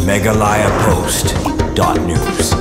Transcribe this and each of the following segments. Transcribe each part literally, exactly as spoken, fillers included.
Meghalaya Post dot news.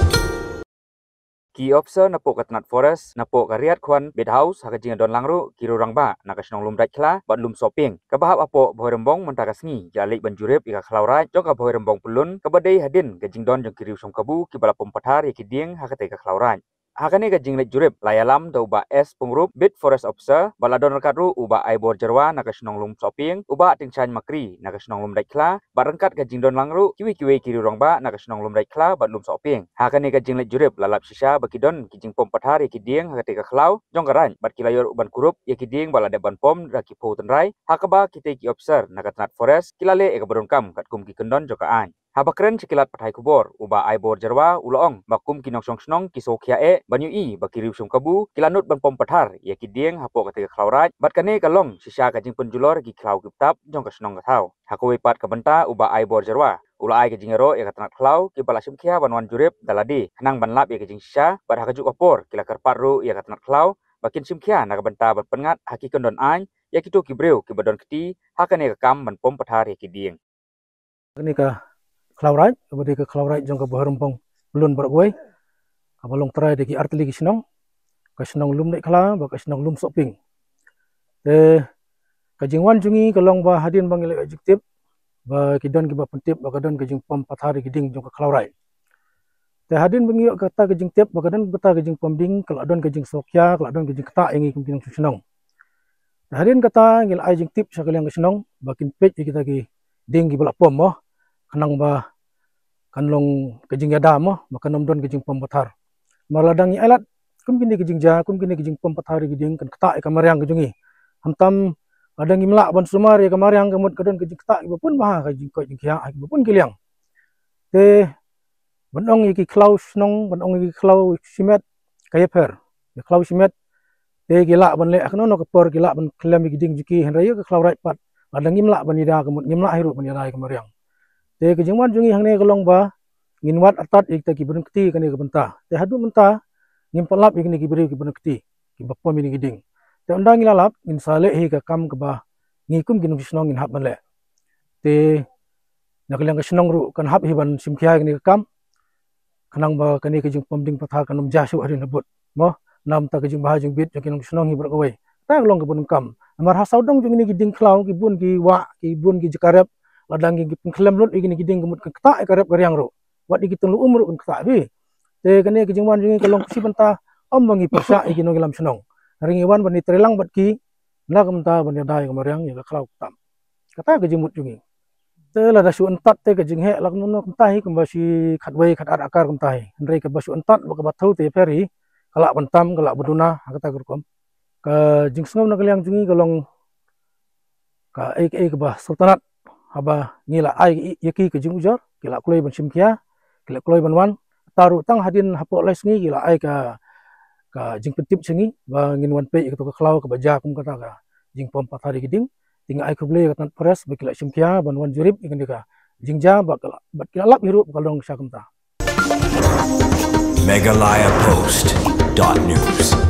Ki officer napoh ka tnat forest napoh ka Riat Khwan Bit House ha ka jingdon lang ruh ki riew rangbah na ka shnong Lumdait Khla bad Lum Sohpieng kaba hap hapoh Bhoirymbong mynta ka sngi ki la leit ban jurip ïa ka khlaw raid jong ka Bhoirymbong Pyllun kaba dei hadien ka jingdon jong ki riew shong kabu kiba la pom pathar ïa ki dieng ha katei ka khlaw raid. Ha kane ka jingleit jurip la ïalam da u Bah S Pyngrope, Bit Forest Officer, bad la don ryngkat ruh u Bah Aibor Jyrwa na ka shnong Lum Sohpieng, u Bah Tyngshaiñ Makri na ka shnong Lumdait Khla, bad ryngkat ka jingdon lang ruh kiwei kiwei ki riew rangbah na ka shnong Lumdait Khla bad Lum Sohpieng. Ha kane ka jingleit jurip la lap shisha ba ki don ki jingpom pathar ïa ki dieng ha katei ka khlaw jong ka raid bad ki la ïoh ruh ban kurup ïa ki dieng ba la dep ban pom da ki phew tynrai, ha kaba kitei ki officer na ka tnat forest ki la leh ïa kaba donkam katkum ki kyndon jong ka aiñ. Haba kren sha ki lad pathai khubor, u Bah Aibor Jyrwa u la ong ba kum ki nongshong shnong ki sngewkhia eh ban ïohi ba ki riew shong kabu ki la nud ban pom pathar ïa ki dieng hapoh katei ka khlaw raid bad kane ka long shisha ka jingpynjulor ïa ki khlaw ki btap jong ka shnong ka thaw. Ha kawei pat ka bynta, u Bah Aibor Jyrwa u la ai ka jingïaroh ïa ka tnat khlaw kiba la shimkhia ban wan jurip da lade khnang ban lap ïa ka jingshisha bad ha kajuh ka por ki la kyrpad ruh ïa ka tnat khlaw ba kin shimkhia na ka bynta ban pynngat ha ki kyndon aiñ ïa kito ki briew kiba don kti ha kane ka kam ban pom pathar ïa ki dieng. Kane ka khlaw raid kaba dei ka khlaw raid jong ka Bhoirymbong Pyllun baroh kawei, kaba long trai da ki artylli ki shnong, ka shnong Lumdait Khla bad ka shnong Lum Sohpieng. Te ka jingwan jong ngi ka long ba hadien ba ngi la ïoh jingtip ba ki don kiba pyntip ba ka don ka jingpom pathar ïa ki dieng jong ka khlaw raid. Te hadien ba ngi ïoh kata ka jingtip ba ka don kata ka jingpom dieng, ka la don ka jingsngewkhia, ka la don ka jingktah ïa ngi kum ki nongshong shnong. Te hadien kata ngi la ai jingtip sha ka liang ka shnong ba kin peit ïa kita ki dieng kiba la pom mo, khnang ba kan long ka jingïada mo, ba kan ym don ka jingpom pathar. Namar lada ngi ai lad kum kine ki jingjia, kum kine ki jingpom pathar ïa ki dieng, kan ktah ïa ka mariang ka jong ngi. Hangta lada ngim lah ban sumar ïa ka mariang, ka mut ka don ka jingktah kiba bun bha, ka jingkoit jingkhiah kiba bun ki liang. Te ban ong ïa ki khlaw shnong, ban ong ïa ki khlaw shimet, ka ïapher. Ki khlaw shimet te ki lah ban leh ha kano kano ka por, ki lah ban khlem ïa ki dieng jong ki, hynrei ïa ka khlaw raid pat, lada ngim lah ban ïada, ka mut ngim lah hi ruh ban ïada ïa ka mariang. Te ka jingwan jong ngi hangne ka long ba ngin wad artat ïa kita kiba don kti ha kane ka bynta. Te haduh mynta ngim pat lap ïa kine ki briew kiba don kti kiba pom ïa kine ki dieng. Te ynda ngi la lap, ngin sa leh hi ka kam kaba ngi kum ki nongshong shnong ngin hap ban leh. Te na ka liang ka shnong ruh kan hap hi ban shimkhia ïa kane ka kam, khnang ba kane ka jingpom dieng pathar kan ym jia shuh hadien habud mo. Namar ka jingbha jingbit jong ki nongshong shnong hi baroh kawei, kata ka long kaba donkam. Namar ha sawdong jong kine ki dieng khlaw ki bun ki wah, ki bun ki jaka rep. Lada ngi pynkhlem lut ïa kine ki dieng, ka mut kan ktah ïa ka rep ka riang ruh, wat ïa ki tynglu um ruh kan ktah bha. Te kane ka jingwan jong ngi ka long khushi bynta, ym ba ngi pyrshah ïa ki nongïalam shnong, hynrei ngi wan ban ïatreilang bad ki na ka bynta ban ïada ïa ka mariang, ïa ka khlaw ktam. Kata ka jingmut jong ngi. Te lada shu yntat te ka jingheh la kumno kumta hi, kumba shi khatwei khatar akar kumta hi. Hynrei kaba shu yntat bad kaba thew te ïapher hi, ka lah ban tam, ka lah ban duna ha kata ka rukom. Ka jingsngew na ka liang jong ngi ka long kaei kaei kaba sngewtynnat haba ngi la ai ïa ki ka jingujor, ki la kloi ban shimkhia, ki la kloi ban wan. Kata ruh tang hadien hapoh lai sngi ki la ai ka, ka jingpyntip sha ngi ba ngin wan peit ïa kato ka khlaw kaba jia kum kata ka jingpom pathar ïa ki dieng. Te ngi ai khublei ïa ka tnat forest ba ki la shimkhia ban wan jurip ïa kane ka jingjia, bad ki la, bad ki la lap hi ruh ba ka long sha kumta. Meghalaya Post dot news.